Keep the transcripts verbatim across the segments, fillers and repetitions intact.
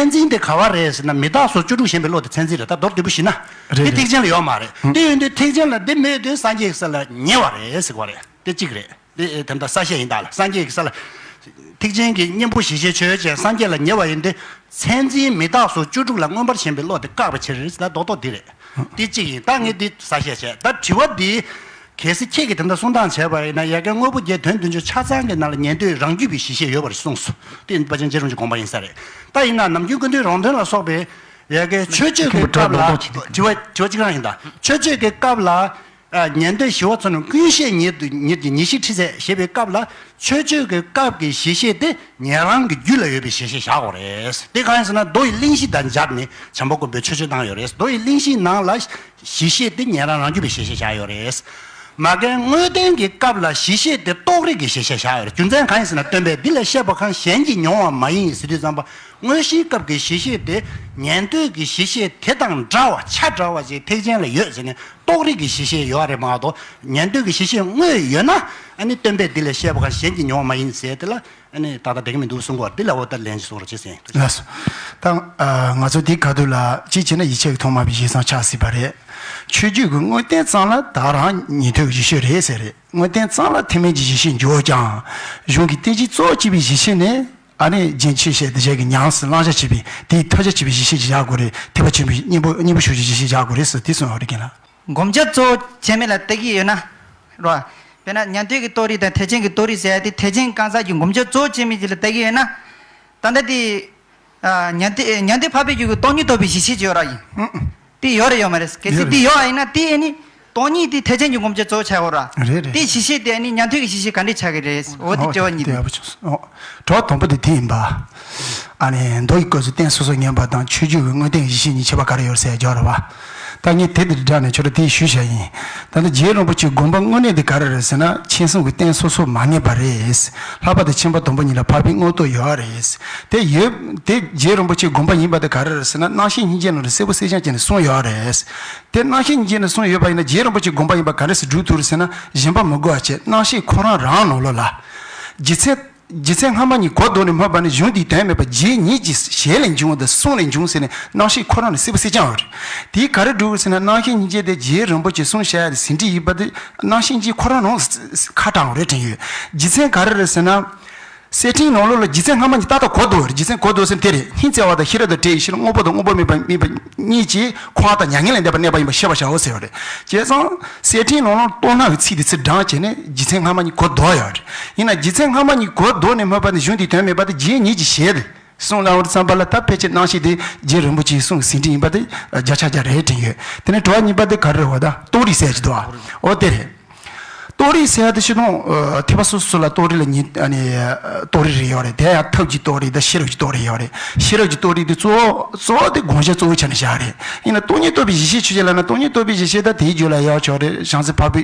མཚན་འཛིན་དེ་ག་བ་རེད་ཟེར་ན། མི་རྟག་སོགས་བཅུ་དྲུག་ཞེན་པའི་བློ་དེ་མཚན་འཛིན་རེད། ད་མདོར་བསྡུས་པོ་ཞུས་ན། རེད་དེ་རེད། ཐེག་ཆེན་ལ་ཡོད་མ་རེད། ཧུམ། དེ་ཡོད་དུས་ཐེག་ཆེན་ལ་དེ་མེད་དུས་སངས་རྒྱས་ཀྱི་ས་ལ་ཉེ་བ་རེད་ཟེར་བ་རེད། དེ་གཅིག་རེད། དེ་དེ་འདྲ་གསལ་བཤད་ཡིན། ད་ལ་སངས་རྒྱས་ཀྱི་ས་ལ། ཐེག་ཆེན་གྱི་གཉེན་པོ་གཞི་ཤེས་ཆོས་ཅན་སངས་རྒྱས་ལ་ཉེ་བ་ཡིན་ཏེ། མཚན་འཛིན་མི་རྟག་སོགས་བཅུ་དྲུག་ལ་མངོན་པར་ཞེན་པའི་བློ་དེ་བཀག་པའི་ཕྱིར་ཟེར། ད་རྡོག་རྡོག་འདི་རེད། དེ་གཅིག་ཡིན། ད་ངས་འདི་གསལ་བཤད་བྱས། ད་དྲི་བ་འདི། གལ་སྲིད་ཁྱེད་ཀྱིས་དེ་འདྲ་གསུང་སྟངས་བྱས་པ་ཡིན་ན། ཡ་གི་དངོས་པོ་བརྒྱད་དོན་བདུན་ཅུ་ཆ་ཚང་གི་ནང་ལ་ཉན་ཐོས་རང་རྒྱུད་པའི་གཞི་ཤེས་ཡོད་པར་གསུངས་སོ། དེ་དཔལ་ཆེན་རྗེ་རིན་པོ་ཆེའི་དགོངས་པ་ཡིན་ས་རེད། ད་ཡིན་ན་ནམ་རྒྱུན་ཀུན་མཐུན་རང་དོན་ལ་སོགས་པའི་ཡ་གི་མཆོད་བརྗོད་ཀྱི་སྐབས་ལ། དྲི་བ་དྲི་བ་གཅིག་རང་ཡིན། ད་མཆོད་བརྗོད་ཀྱི་སྐབས་ལ། ཨ། ཉན་ཐོས་ཞི་བ་འཚོ་རྣམས་ཀུན་ཤེས་ཉིད་དུ་ཉིད་ཀྱི་ཉེར་ཞིའི་ཁྲིད་ཚད་ཞེས་པའི་སྐབས་ལ། མཆོད་བརྗོད་ཀྱི་སྐབས་ཀྱི་གཞི་ཤེས་དེ་ཉན་རང་གི་རྒྱུད་ལ་ཡོད་པའི་གཞི་ཤེས་བཞག་དགོས་རེད། དེ་གང་ཡིན་ཟེར་ན། མདོ་ཡི་གླེང་གཞི་དང་སྦྱར་ནས་བྱམས་པ་མགོན་པོས་མཆོད་བརྗོད་བཏང་ཡོད་རེད། མདོ་ཡི་གླེང་གཞིའི་ནང་ལ་གཞི་ཤེས་དེ་ཉན་རང་རང་རྒྱུད་པའི་གཞི་ཤེས་བཞག་ཡོད་རེད། མ་གན་དངོས་བསྟན་གྱི་སྐབས་ལ་གཞི་ཤེས་དེ་རྟོགས་རིགས་ཀྱི་གཞི་ཤེས་བཞག་ཡོད་རེད། རྒྱུ་མཚན་གང་ཡིན་ཟེར་ན། སྟོན་པས་འདི་ལས་བཤད་པ་གང་གཞན་གྱིས་མྱོང་བ་མ་ཡིན་ཟེར་དུས་ཙམ་པ། དངོས་གཞིའི་སྐབས་ཀྱི་གཞི་ཤེས་དེ་ཉན་ཐོས་ཀྱི་གཞི་ཤེས་དེ་དང་འདྲ་བ་ཆ་འདྲ་བ་ཞིག་ཐེག་ཆེན་ལ་ཡོད་ཟེར་ནས། རྟོགས་རིགས་ཀྱི་གཞི་ཤེས་ཡོད་རེད་མ་གཏོགས། ཉན་ཐོས་ཀྱི་གཞི་ཤེས་དངོས་ཡོད་ན། ཨ་ནི་སྟོན་པས་འདི་ལས་བཤད་པ་གང་གཞན་གྱིས་མྱོང་བ་མ་ཡིན་ཟེར་དེ་ལ། ཨ་ནི་ཏག་ཏག་བསྡད་ཀྱི་མི་འདུག་གསུང་གི་ཡོད་རེད། འདི་ལ་འོ་ད་ལན་ཞིག་གསུང་རོགས་བྱེད་ཟེར། ལགས་སོ། ད་ང་ཚོ་འདིའི་ཁ་ཐུག་ལ་གཅིག་བྱས་ན་ཡིད་ཆེས་ཀྱི་ཐོག་མ་བའི་ཡིད་སང་ཆགས་སྲིད་པ་རེད། མཆོད་བརྗོད་ཀྱི་དངོས་བསྟན་ཙམ་ལ་ད་རང་ཉན་ཐོས་ཀྱི་གཞི་ཤེས་རེད་ཟེར་རེད། དངོས་བསྟན་ཙམ་ལ་ཐེག་དམན་གྱི་གཞི་ཤེས་འཇོག་ཀྱང་། གཞུང་གི་བསྟན་བྱའི་གཙོ་བོ་བྱས་པའི་གཞི་ཤེས་ནི། ཨ་ནི་རྗེ་མཆོད་བཤད་དེ་བཞག་གི་ཉམས་སུ་བླང་བྱ་བྱེད་པའི་དེའི་ཐོས་བྱ་བྱེད་པའི་གཞི་ཤེས་ཀྱི་བཞག་དགོས་རེད། ཐེག་པ་ཆེན་པོའི་གཉེན་པོ་གཉེན་པོ་ཞུ་རྒྱུའི་གཞི་ཤེས་བཞག་དགོས་རེད་ཟེར་དེ་གསུངས་ཡོད་རེད། རྒན་ལགས། སྒོམ་བྱ་གཙོ་བོ་བྱས་མེད་ལ་བལྟ་གི་ཡོད་ན། རོ། དཔེར་ན་ཉན་ཐོས་ཀྱི་རྟོགས་རིགས་དང་ཐེག་ཆེན་གྱི་རྟོགས་རིགས་ཟེར་ཡ་དེ་ཐེག་ཆེན་གང་ཟག་གི་སྒོམ་བྱ་གཙོ་བོ་བྱས་མེད་ཅིག་ལ་བལྟ་གི་ཡོད་ན། ད་ལྟ་དེ། ཨ། ཉན་ཐོས་ཉན་ཐོས་འཕགས་པའི་རྒྱུད་ཀྱི་སྟོང་ཉིད་རྟོགས་པའི་གཞི་ཤེས་ཅིག་ཡོད་ར་ཡིན། ཨང་། དེ་ཡོད་རེད་ཡོད་མ་རེད། གལ་སྲིད་ཡོད་དེ་རེད། ཡོད་ཡིན་ན་དེ་ཨ་ནི། སྟོང་ཉིད་དེ་ཐེག་ཆེན་གྱི་སྒོམ་བྱ་གཙོ་བོ་ཆགས་ཡོད་ར། རེད་རེད། དེ་གཞི་ཤེས་དེ་ཨ་ནི་ཉན་ཐོས་ཀྱི་གཞི་ཤེས་ག་འདྲས་ཆགས་ཀྱི་རེད། འོ་དེ་ཨོ་དྲི་བ་གཉིས་དེ་ཡག་པོ་བྱུང་སོང་། ཨོ། དྲི་བ་དང་པོ་དེ་དེ་ཡིན་པ། ཨ་ནི་མདོ་ཡི་སྐབས་སུ་རྟེན་སོ་སོར་ངེས་པ་དང་མཆོད་བརྗོད་ཀྱི་དངོས་བསྟན་གྱི་གཞི་ཤེས་གཉིས་ཁྱད་པར་ག་རེ་ཡོད་ཟེར་ཡ་ཅིག་ཡོད་རེད་པ། ད་ངས་དེ་དང་སྦྲགས་ནས་ཁྱོད་ལ་དེ་ཞུས་བཞག་ཡིན། ད་ལྟ་རྗེ་རིན་པོ་ཆེའི་དགོངས་པ་དངོས་གནས་དེ་ག་རེ་རེད་ཟེར་ན། མཁྱེན་གསུམ་གྱི་རྟེན་སོ་སོར་མ་ངེས་པ་རེད། ལྷག་པར་དུ་ཁྱིམ་པ་དང་པོ་གཉིས་ལ་འཕགས་པའི་དངོས་རྟོགས་ཡོད་རེད། དེ་ཡོད། དེ་རྗེ་རིན་པོ་ཆེའི་དགོངས་པ་ཡིན་པ་དེ་ག་རེ་རེད་ཟེར་ན། རྣམ་བཤད་སྙིང་རྗེ་ནང་ལ་གསལ་པོ་གསལ་རྐྱང་བྱས་ནས་གསུངས་ཡོད་རེད། དེ་རྣམ་བཤད་སྙིང་རྗེ་ནང་གསུངས་ཡོད་པ་ཡིན་ན། རྗེ་རིན་པོ་ཆེའི་དགོངས་པ་ཡིན་པ་ག་འདྲ་སེ་སྒྲུབ་ཐུབ་རེད་ཟེར་ན། གཞན་པ་མི་དགོས་པ་བྱས། རྣམ་བཤད་ཁོ་རང་རང་ནང་ལོགས་ལ། རྗེ་བཙུན། རྗེ་བཙུན་སྔ་མ་ཉིད་གོ་ལྡོག་ནས་སྨོས་པ་ནི། གཞུང་འདིའི་དོན་མེད་པ། རྗེ་ཉིད་ཀྱི་ཞལ་ལས་འབྱུང་བ་དང་གསུང་ལས་འབྱུང་ཟེར་ནས་རྣམ་བཤད་ཁོ་རང་ནས་གསལ་པོ་གསལ་རྐྱང་ཡོད་རེད། དེས་ག་རེ་སྒྲུབ་ཟེར་ན། རྣམ་བཤད་སྙིང་རྗེ་དེ་རྗེ་རིན་པོ་ཆེས་གསུངས་བཞག་ཡ་དེ་ཟིན་བྲིས་ཡིན་པ་དེ་རྣམ་བཤད་སྙིང་རྗེ་ཁོ་རང་ནང་ཁ་དྲངས་པ་རེད་དྲན་ཡོད། རྗེ་བཙུན་ག་རེ་རེད་ཟེར་ན། གསེར་ཕྲེང་ནང་ལོགས་ལ་རྗེ་བཙུན་སྔ་མ་ཉིད་ཏག་ཏག་གོ་ལྡོག་ཡོད་རེད། རྗེ་བཙུན་གོ་ལྡོག་ཟེར་དེ་རེད། སྙིང་བརྩེ་བ་དང་ཤེས་རབ་དང་བྲལ་བའི་ཕྱིར། དངོས་པོ་དང་དངོས་པོ་མེད་པ་མེད་པ་གཉིས་ཀྱིས་འཁོར་བ་དང་མྱ་ངན་ལས་འདས་པར་གནས་པ་ཡིན་པ་ཤེས་པར་བྱའོ་ཟེར་བ་རེད། བྱས་ཙང་གསེར་ཕྲེང་ནང་ལོགས་ལ་རྟོགས་སྣང་གི་ཚིག་དེ་ཚུར་དྲངས་བྱས་ནས་རྗེ་བཙུན་སྔ་མ་ཉིད་གོ་ལྡོག་ཡོད་རེད། ཡིན་ན་རྗེ་བཙུན་སྔ་མ་ཉིད་གོ་ལྡོག་ནས་སྨོས་པ་ནི། གཞུང་འདིའི་དོན་མེད་པ་དེ་རྗེ་ཉིད་ཀྱི་ཞལ་དེ། གསུང་ལ་འོང་དུས་ཙམ་པ་ལ། ད་ཕལ་ཆེར་རྣམ་བཤད་དེ་རྗེ་རིན་པོ་ཆེའི་གསུང་གི་ཟིན་བྲིས་ཡིན་པ་དེ་བརྒྱ་ཆ་བརྒྱ་རེད་དྲན་ཡོད། དེ་ནས་དྲི་བ་གཉིས་པ་དེ་ག་རེ་རེད་བ། ད་རྟོགས་རིགས་ཟེར་གྱི་འདུག་བ། འོ་དེ་རེད། རྟོགས་རིགས་ཟེར་ཡ་དེ་སྤྱིར་བཏང་ཐེག་པ་སོ་སོ་ལ་རྟོགས་རིགས་ལ་ཉིད་ཨ་ནི་རྟོགས་རིགས་རེ་ཡོད་རེད། དེ་ཡང་ཐབས་ཀྱི་རྟོགས་རིགས་དང་ཤེས་རབ་ཀྱི་རྟོགས་རིགས་ཡོད་རེད། ཤེས་རབ་ཀྱི་རྟོགས་རིགས་དེ་གཙོ་བོ་གཙོ་བོ་དེ་དགོངས་བཞག་གཙོ་བོའི་ཆ་ནས་བཞག་རེད། ཡིན་ན་སྟོང་ཉིད་རྟོགས་པའི་གཞི་ཤེས་ཆོས་ཅན་ལབ་ན། སྟོང་ཉིད་རྟོགས་པའི་གཞི་ཤེས་ད་དེའི་རྒྱུད་ལ་ཡོད་ཆོག་རེད། བྱང་སེམས་འཕགས་པའི་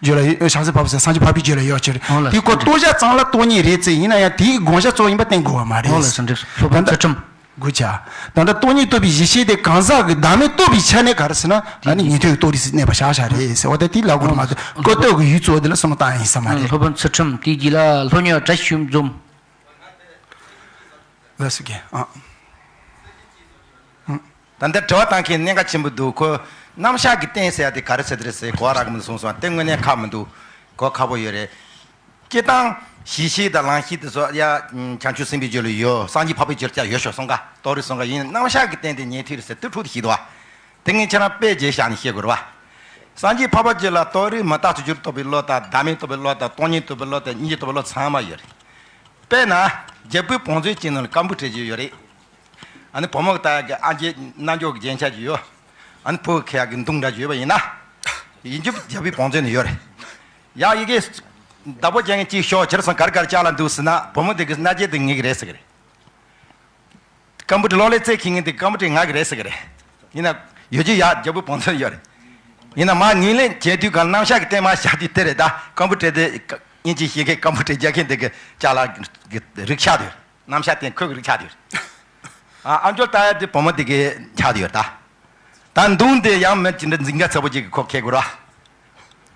རྒྱུད་ལ་ཡོད། བྱང་སེམས་འཕགས་པ་ཟེར། སངས་རྒྱས་འཕགས་པའི་རྒྱུད་ལ་ཡོད་ཆོག་རེད། འོ་ལགས། དེ་ཁོ་རྟོགས་བྱ་ཙམ་ལ་སྟོང་ཉིད་རེད་ཟེར་ཡིན་ན་ཡང་དེའི་དགོངས་བཞག་གཙོ་བོ་ཡིན་པ་བསྟན་དགོས་པ་མ་རེད། འོ་ལགས་སོ། འགྲིག་སོང་། སློབ་དཔོན་ད་ཚུལ་ཁྲིམས། དགོས་བྱ། ད་ལྟ་སྟོང་ཉིད་རྟོགས་པའི་གཞི་ཤེས་དེ་གང་ཟག་གི་བདག་མེད་རྟོགས་པའི་ཆ་ནས་ག་རེ་ཟེར་ན། ཨ་ནི་ཉན་ཐོས་ཀྱི་རྟོགས་རིགས་སུ་གནས་པ་བཞག་བཞག་རེད་ཟེར་བ་དེ། དེའི་ལབ་དགོས་མ་གཏོགས་ཀོ་ཏོག་གི་ཡུལ་གཙོ་བོ་དེ་ལ་བསམ་བློ་བཏང་ཡ་ཡིན་ས་མ་རེད། སློབ་དཔོན་ཚུལ་ཁྲིམས་དེའི་རྗེས་ལ་སློབ་གཉེར་བ་བཀྲ་ཤིས་ཆོས་འཛོམས། ལགས་སོ་རྒན། ཨ། ད་ལྟ་དྲི་བ་བཏང་མཁན་གནད་འགག་ཆེན་པོ་འདུག་ཁོ་རྣམ་གཞག་གི་རྟེན་ཟེར་ཡ་དེ་ག་རེ་ཟེར་དེ་རེད་ཟེར་གོ་བ་རག་གི་མི་འདུག་གསུངས་སོང་། དེ་དངོས་གནས་ཁག་མི་འདུག་གོ་ཁག་པོ་ཡོད་རེད། སྤྱིར་བཏང་གཞི་ཤེས་དང་ལམ་ཤེས་དེ་ཚོ་ཡ་བྱང་ཆུབ་སེམས་དཔའི་རྒྱུད་ལ་ཡོད། སངས་རྒྱས་འཕགས་པའི་རྒྱུད་ལ་ཡོད་ཤོག་གསུང་ག་རྟོགས་རིགས་གསུང་ག་ཡིན། རྣམ་གཞག་གི་རྟེན་དེ་ཉན་ཐོས་རེད་ཟེར་དེ་འཁྲུག་དེ་ཞིག་འདུག་བ། དེ་ངས་ཁྱེད་རང་དཔེ་བྱས་བཞག་ནས་བཤད་དགོས་རེད་བ། སངས་རྒྱས་འཕགས་པའི་རྒྱུད་ལ་རྟོགས་རིགས་མི་རྟག་སོགས་བཅུ་དྲུག་རྟོགས་པའི་བློ་དང་། བདག་མེད་རྟོགས་པའི་བློ་དང་། སྟོང་ཉིད་རྟོགས་པའི་བློ་དང་། སྙིང་རྗེ་རྟོགས་པའི་བློ་ཚང་མ་ཡོད་རེད། དཔེར་ན་རྒྱལ་པོའི་བང་མཛོད་ཅིག་ནང་ལ་ཀམ་པུ་ཊར་ཅིག་ཡོད་རེད། ཨ་ནི་བུ་མོ་གིས་ལྟ་ཡག་གི་ཨ་མཆོག་རྣལ་འབྱོར་གྱི་རྒྱན་ཆ་ཅིག་ཡོད། ཨ་ནི་ཕོ་གིས་འཁྱེར་ཡག་གི་མདུང་འདྲ་ཅིག་ཡོད་པ་ཡིན་ན། ཡིན་རྒྱུ་རྒྱལ་པོའི་བང་མཛོད་ནང་ཡོད་རེད། ཡ་ཡི་གེ་བདག་པོ་ཅན་གྱིས་གཅིག་ཤོག་ཁྱེད་རང་ཚོ་ག་རེ་ག་རེ་ཅིག་ལ་འདུག་ཟེར་ན། བུ་མོ་དེ་གིས་རྣ་ལྕེ་དེ་ངེད་ཀྱི་རེད་ཟེར་གི་རེད། ཀམ་པུ་ཊར་གློག་ཀླད་རྩེད་འཁྱེར་མཁན་དེ་ཀམ་པུ་ཊར་ང་གི་རེད་ཟེར་གི་རེད། ཡིན་ན་ཡོད་རྒྱུ་ཡ་རྒྱལ་པོའི་བང་མཛོད་ཡོད་རེད། ཡིན་ན་མར་ངོས་ལེན་བྱེད་དུས་གང་རྣམ་གཞག་གི་རྟེན་མར་བཞག་དུས་དེ་རེད། ད་ཀམ་པུ་ཊར་དེ་དབྱིན་ཇི་ཤེས་མཁན་ཀམ་པུ་ཊར་རྒྱག་མཁན་དེ་གི་ཅ་ལག་གི་རིགས་ཆགས་དུས། རྣམ་གཞག་རྟེན་ཁོ་གི་རིགས་ཆགས་དུས། ཨ་ཨ་མཆོག་ལྟ་ཡག་དེ་བུ་མོ་དེ་གི་ཆགས་དུས་ད། ད་མདུང་དེ་ཡང་མི་ཅི་འདྲ་འཛིང་ག་ཚ་པོ་ཅིག་གིས་ཁོ་འཁྱེར་དགོས་ར།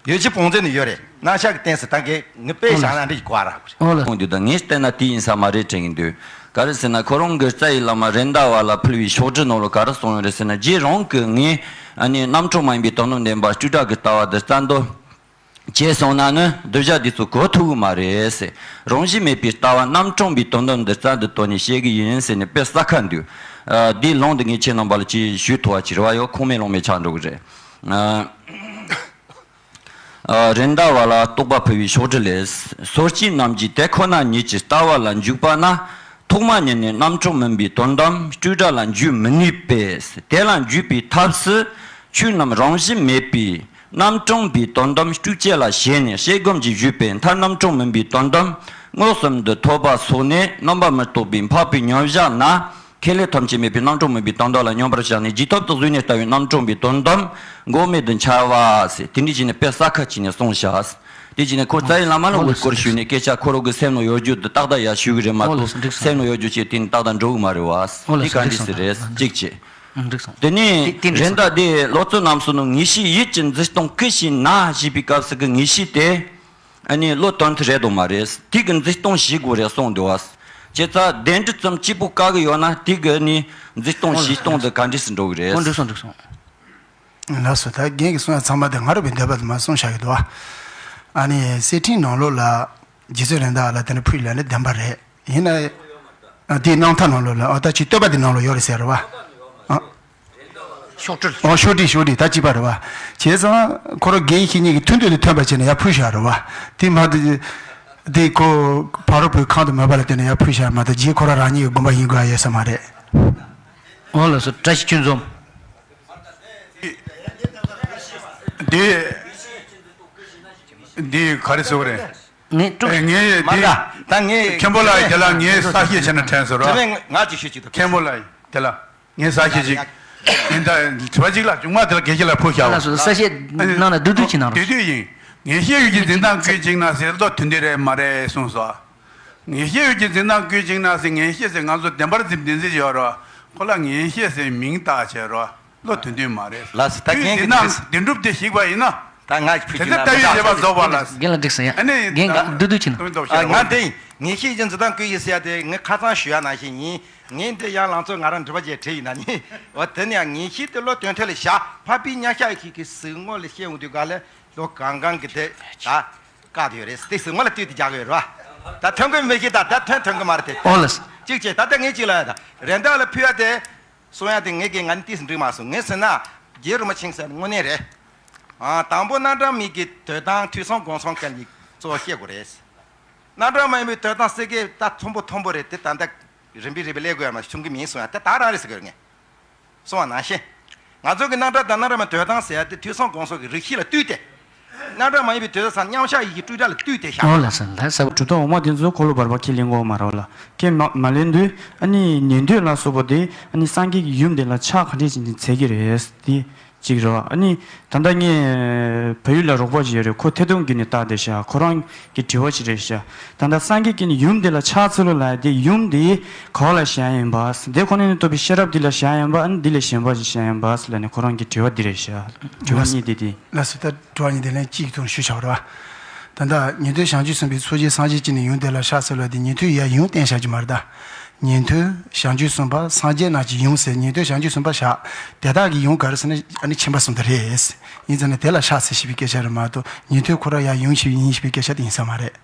ཡོད་ཀྱི་བང་མཛོད་ནང་ཡོད་རེད། རྣམ་གཞག་གི་རྟེན་ཟེར་ད་གི་ངས་དཔེ་བཞག་ན་འགྲིག་གི་གོ་བ་རག་གི་རེད། འོ་ལགས། འོང་དུས་ད་ངས་བལྟས་ན་དེ་ཡིན་ས་མ་རེད་དྲན་གྱི་འདུག་ག་རེ་ཟེར་ན་ཁོ་རང་གི་རྩ་བའི་བླ་མ་རེད་མདའ་བ་ལ་ཕུལ་བའི་ཤོག་དྲིལ་ནང་ལ་ག་རེ་གསུངས་ཡོད་རེད་ཟེར་ན། རྗེ་རང་གིས་ངས་ཨ་ནི་རྣམ་གྲངས་མ་ཡིན་པའི་དོན་དམ་བདེན་པ་སྤྲོས་བྲལ་གྱི་ལྟ་བ་འདི་རྩ་འདོན་བྱས་སོང་ན་ནི་གདུལ་བྱ་འདི་ཚོ་གོ་ཐུབ་གི་མ་རེད་ཟེར། རང་བཞིན་མེད་པའི་ལྟ་བ་རྣམ་གྲངས་པའི་དོན་དམ་འདི་རྩ་འདི་བཏོན་ནས་བཤད་གི་ཡིན་ཟེར་ནས་དཔེ་ས་ཁ་འདུག། ཨ། འདིའི་ལུང་འདི་ངས་ཁྱེད་རྣམ་པ་ལ་ཅིག་ཞུ་ཐུབ་པ་ཅིག་རེད་བ། ཡོ་ཁུངས་མེད་ལུང་མེད་ཆགས་འགྲོ་གི་རེད། ཨ། ཨ། རེད་མདའ་བ་ལ་རྟོགས་པ་ཕུལ་བའི་ཤོག་དྲིལ་ལས། སོ་སྐྱེ་རྣམས་ཀྱིས་དེ་ཁོ་ན་ཉིད་ཀྱི་ལྟ་བ་ལ་འཇུག་པ་ན། ཐོག་མ་ཉིད་ནས་རྣམ་གྲངས་མིན་པའི་དོན་དམ་སྤྲོས་བྲལ་ལ་འཇུག་མི་ནུས་པས། དེ་ལ་འཇུག་པའི་ཐབས་སུ་ཆོས་རྣམས་རང་བཞིན་མེད་པའི་རྣམ་གྲངས་པའི་དོན་དམ་སྤྲོས་བཅས་ལ་ཞེན་ནས་ཤེས་སྒོམ་གྱིས་ཞུས་པའི་མཐར་རྣམ་གྲངས་མིན་པའི་དོན་དམ་མངོན་སུམ་དུ་ཐོབ་པ་སོགས་ནས་རྣམ་པ་མི་རྟོག་པའི་འཕགས་པའི་མཉམ་བཞག་ན། ཁེ་ལས་ཐམས་ཅད་མེད་པའི་རྣམ་གྲངས་མིན་པའི་དོན་དམ་ལ་མཉམ་པར་བཞག་ནས་རྗེས་ཐོབ་ཏུ་གཟུགས་བརྙན་ལྟ་བུའི་རྣམ་གྲངས་པའི་དོན་དམ་འགོག་མེད་དུ་འཆར་བ་ཟེར། དེ་འདྲ་བྱས་ནས་དཔེ་ས་ཁ་ཅིག་ནས་གསུངས་བཞག། དེ་བྱས་ནས་ཁོ་རྩ་བའི་བླ་མ་ལ་འོ་འོ་ལགས་སོ་སྐོར་ཞུས་ནས་སྐད་ཆ་ཁོ་རང་གི་སེམས་ནང་ཡོད་རྒྱུ་འདི་ཏག་ཏག་ཡར་ཞུ་གི་རེད་མ་འོ་ལགས་གཏོགས། སོ་འགྲིག་སོང་། སེམས་ནང་ཡོད་རྒྱུ་བྱས་དེ་ནི་ཏག་ཏག་འགྲོ་གི་མ་རེད་བ། འོ་ལགས་སོ། དེ་ག་འདྲ་འགྲིག་སོང་། ཟེར་རེད། ཨ། གཅིག་བྱས། ཨ། འགྲིག་སོང་། དེ་ནས་དེ་དེ་འགྲིག་རེད་སོང་། མདའ་དེ་ལོ་ཙཱ་རྣམ་གསུམ་ནང་ངེས་ཤེས་ཡིད་ཀྱིས་འཛིན་སྟངས་ཀུན་ཞིག་ན་ཞེས་པའི་སྐབས་སུ་གི་ངེས་ཤེས་དེ། ཨ་ནི་བློ་དོན་དུ་རེད་དོ་མ་རེད། དེ་གི་འཛིན་སྟངས་ཤེས་དགོས་རེད་གསུངས་འདུག་བ། བྱས་ཙང་བདེན་འདྲི་ཙམ་གཅིག་པུ་བཀག་གི་ཡོད་ན་དེ་གི་ནི་འཛིན་སྟངས་ཤེས་སྟངས་དེ་ག་འདྲས་སུ་འགྲོ་གི་རེད། འོ་འགྲིག་སོང་། འགྲིག་སོང་། ལགས་སོ། ད་རྒན་གྱི་གསུང་ཡ་ཚང་མ་དེ་ང་རང་གི་འདོད་པ་དེ་མ་གསུངས་བཞག་གི་འདུག་བ། ཨ་ནི་གསེར་ཕྲེང་ནང་ལོགས་ལ་རྗེ་བཙུན་རེད་མདའ་ལ་དེ་འདྲ་ཕུལ་ཡོད་ན་བདེན་པ་རེད། ཡིན་ན། ཨ། དེའི་རྣམ་ཐར་ནང་ལོགས་ལ། ཨ། ད་ཅིག་བསྟོད་པ་དེ་ནང་ལོགས་ཡོད་རེད་ཟེར་བ། ཨ། ཤོག་དྲིལ། ཨོ། ཤོག་དྲིལ། ཤོག་དྲིལ་ད་གཅིག་པ་རེད་བ། བྱས་ཙང་ཁོ་རང་རྒན་ཁྱེད་གཉིས་ཀྱི་ཐུགས་འདོད་དེ་ཐོན་པ་བྱས་ནས་ཡར་ཕུལ་བཞག་རེད་བ། དེ་མ་གཏོགས་དེ་ཁོ་ཕ་རོལ་པོའི་ཁང་དུ་མོས་པ་ལ་བརྟེན་ནས་ཡར་ཕུལ་བཞག་མ་གཏོགས་རྗེས་ཁོ་རང་རང་ཉིད་ཀྱི་དགོངས་པ་ཡིན་དགོས་ཡ་ཡོད་ས་མ་རེད། འོ་ལགས་སོ། བཀྲ་ཤིས་ཆོས་འཛོམས། འདི་འདི་ག་རེ་ཟེར་བ་རེད། ངས་ཀྲུག་ཨེ། ངས་མ་འདི་དགའ། ད་ངས་མཁན་པོ་ལགས་དེ་ལ་ངས་གསལ་བཤད་བྱས་ན་དྲན་སོང་ར། དྲི་བ་ང་ཅིག་ཞུ་ཅིག་དང་། མཁན་པོ་ལགས་དེ་ལ་ངས་གསལ་བཤད་ཅིག་ཡིན། ད་དྲི་བ་ཅིག་ལ་ཅུང་མ་དེ་ལ་དགེ་བཤེས་ལ་ཕུལ་བཞག་ལ་སོ། གསལ་བཤད་གནང་ན་བསྡུས་བསྡུས་ཅིག་གནང་རོགས། དེ་དུས་ཡིན། ངེས་ཤེས་ཡུལ་གྱི་འཛིན་སྟངས་ཀུན་གཅིག་ན་ཟེར་ལོ་དོན་དུ་རེད་མ་རེད་གསུངས་སོ། ངེས་ཤེས་ཡུལ་གྱི་འཛིན་སྟངས་ཀུན་གཅིག་ན་ཟེར། ངེས་ཤེས་ཟེར་ང་ཚོ་བདེན་པར་འཛིན་བདེན་འཛིན་ཡོད་རོ། ཁོ་ལ་ངེས་ཤེས་ཟེར་མིང་བཏགས་བྱས་རོ། བློ་དོན་དུ་མ་རེད། ལགས་སོ། ད་རྒན་གྱིས་འདི་ན་འདི་འགྲུབ་སྟེ་ཞིག་པ་ཡིན་ན། ད་ང་ཕུལ་དེ་རྒྱུ་ན་ལྟ་བའི་བྱེད་པ་རྫོགས་པ་ལ། རྒན་ལ་འགྲིག་སོང་ཡ། ཨ་ནི་རྒན་གྱིས་བསྡུས་བསྡུས་ཅིག་གནང་། ཨ། ང་དེ་ངེས་ཤེས་ཀྱི་འཛིན་སྟངས་ཀུན་གཅིག་ཟེར་ཡ་དེ་ངས་ཁ་སང་ཞུ་ཡ་ནང་བཞིན་ཡིན། ངས་འདི་ཡང་ལང་ཚོ་ང་རང་འདྲི་བ་བྱས་བྲིས་ཡིན་ན་ནི། འོ་དེ་ནི་ཡང་ངེས་ཤེས་དེ་བློ་དོན་ཐད་ལ་བཞག། འཕགས་པའི་མཉམ་གཞག་ཡེ་ཤེས་ཀྱི་གཟིགས་ངོ་ལ་བཤད་འོང་དུས་ག་ལ་བློ་གང་གང་གི་དེ་ད་བཀག་དེ་ཡོད་རེད། དེ་གཟིགས་ངོ་ལ་ལྟོས་ཏེ་རྒྱག་གི་ཡོད་རེད་བ། ད་ཐོན་གི་མི་ཤེས། ད་ད་ཐོན་ཐོན་གི་མ་རེད་དེ། ཨོ་ལགས། གཅིག་བྱས། ད་ལྟ་ངས་གཅིག་ལ་ཡ་ད་རེད་མདའ་ལ་ཕུལ་ཡ་དེ། གསུང་ཡ་དེ་ངས་ཀྱི་ང་ནི་ཏིས་འགྲིག་མ་སོང་། ངས་ཟེར་ན་རྗེ་རིན་པོ་ཆེས་ཟེར་དངོས་གནས་རེད། ཨ། དང་པོ་རྣམ་གྲངས་མེད་ཀྱི་འདོད་སྟངས་ཐོས་བསམ་སྒོམ་གསུམ་ག་ལ་གཙོ་བོ་བཤད་དགོས་རེད། རྣམ་གྲངས་མ་ཡིན་པའི་འདོད་སྟངས་ཟེར་གི་ད་མཐོན་པོ་མཐོན་པོ་རེད་དེ། ད་ལྟ་རིམ་པས་རིམ་པས་སླེབས་དགོས་ཡ་མ་བྱུང་གི་མིན་གསུང་ཡ་དེ་ད་རང་རེད་ཟེར་གི་རེད། ངས་གསུང་བ་ནང་བཞིན། ང་ཚོ་གི་རྣམ་གྲངས་དང་རྣམ་གྲངས་མ་འདོད་སྟངས་ཟེར་ཡ་དེ་ཐོས་བསམ་སྒོམ་གསུམ་གྱི་རིགས་ཤིག་ལ་ལྟོས་ཏེ། རྣམ་གྲངས་མ་ཡིན་པའི་འདོད་སྟངས་མཉམ་གཞག་ཡེ་ཤེས་སྤྲོས་བྲལ་ལ་ལྟོས་ཏེ་བཞག་པ། ཨོ་ལགས་སོ། ལགས་སོ། གྲུབ་མཐའ་འོག་མ་དེ་ཚོ་འཁོར་ལོ་བར་པ་ཁས་ལེན་དགོས་མ་རེད་ལ། ཁས་མ་མ་ལེན་དུས་ཨ་ནི་ཉན་ཐོས་ལ་སོགས་པ་དེ་ཨ་ནི་སངས་རྒྱས་ཀྱི་ཡུམ་དེ་ལ་ཕྱག་ག་འདྲས་བྱས་ནས་འཚལ་གྱི་རེད་དེ། གཅིག་རེད་བ། ཨ་ནི་ད་ལྟ་ངས་བལ་ཡུལ་ལ་རོགས་པ་ཞིག་ཡོད་རེད། ཁོ་ཐད་གཏོང་བརྒྱུད་ནས་བལྟས་བསྡད་ཤག། ཁོ་རང་གི་དྲི་བ་ཞིག་རེད་ཤག། ད་ལྟ་སངས་རྒྱས་ཀྱིས་ནི་ཡུམ་དེ་ལ་ཕྱག་འཚལ་ལོ་ལབ་ཡ་དེ་ཡུམ་དེ་ག་པ་ལ་བཞག་ཡིན་པ། དེ་ཁོ་ནས་ནི་ཐོབ་པའི་ཤེས་རབ་དེ་ལ་བཞག་ཡིན་པ། ཨ་ནི་དེ་ལས་གཞན་པ་ཞིག་བཞག་ཡིན་པ་ལབ་ནས་ཁོ་རང་གི་དྲི་བ་འདི་རེད་ཤག། དྲི་བ་གཉིས་དེ་དེ། ལགས་སོ། ད་དྲི་བ་གཉིས་དེ་ལན་གཅིག་ཐོག་ཞུས་བཞག་པ་རེད་བ། ད་ལྟ་ཉན་ཐོས་བྱང་ཆུབ་སེམས་དཔའི་ཚོགས་ཀྱིས་སངས་རྒྱས་ཀྱིས་ནི་ཡུམ་དེ་ལ་ཕྱག་འཚལ་ལོ་དེ་ཉན་ཐོས་ཡ་ཡུམ་བསྟན་བཞག་རྒྱུ་མ་རེད་ད། ཉན་ཐོས་བྱང་ཆུབ་སེམས་དཔའ་སངས་རྒྱས་རྣམས་ཀྱི་ཡུམ་ཟེར། ཉན་ཐོས་བྱང་ཆུབ་སེམས་དཔའ་བཞག། དེ་དག་གི་ཡུམ་ག་རེ་ཟེར་ན་ཨ་ནི་ཁྱིམ་པ་གསུམ་དེ་རེད། ཡིན་ཙང་ནི་དེ་ལ་ཕྱག་འཚལ་ཞེས་པའི་སྐད་ཆ་རེད་མ་གཏོགས་ཉན་ཐོས་ཁོ་རང་ཡ་ཡུམ་ཞིག་ཡིན་ཞེས་པའི་སྐད་ཆ་དེ་ཡིན་ས་མ་རེད།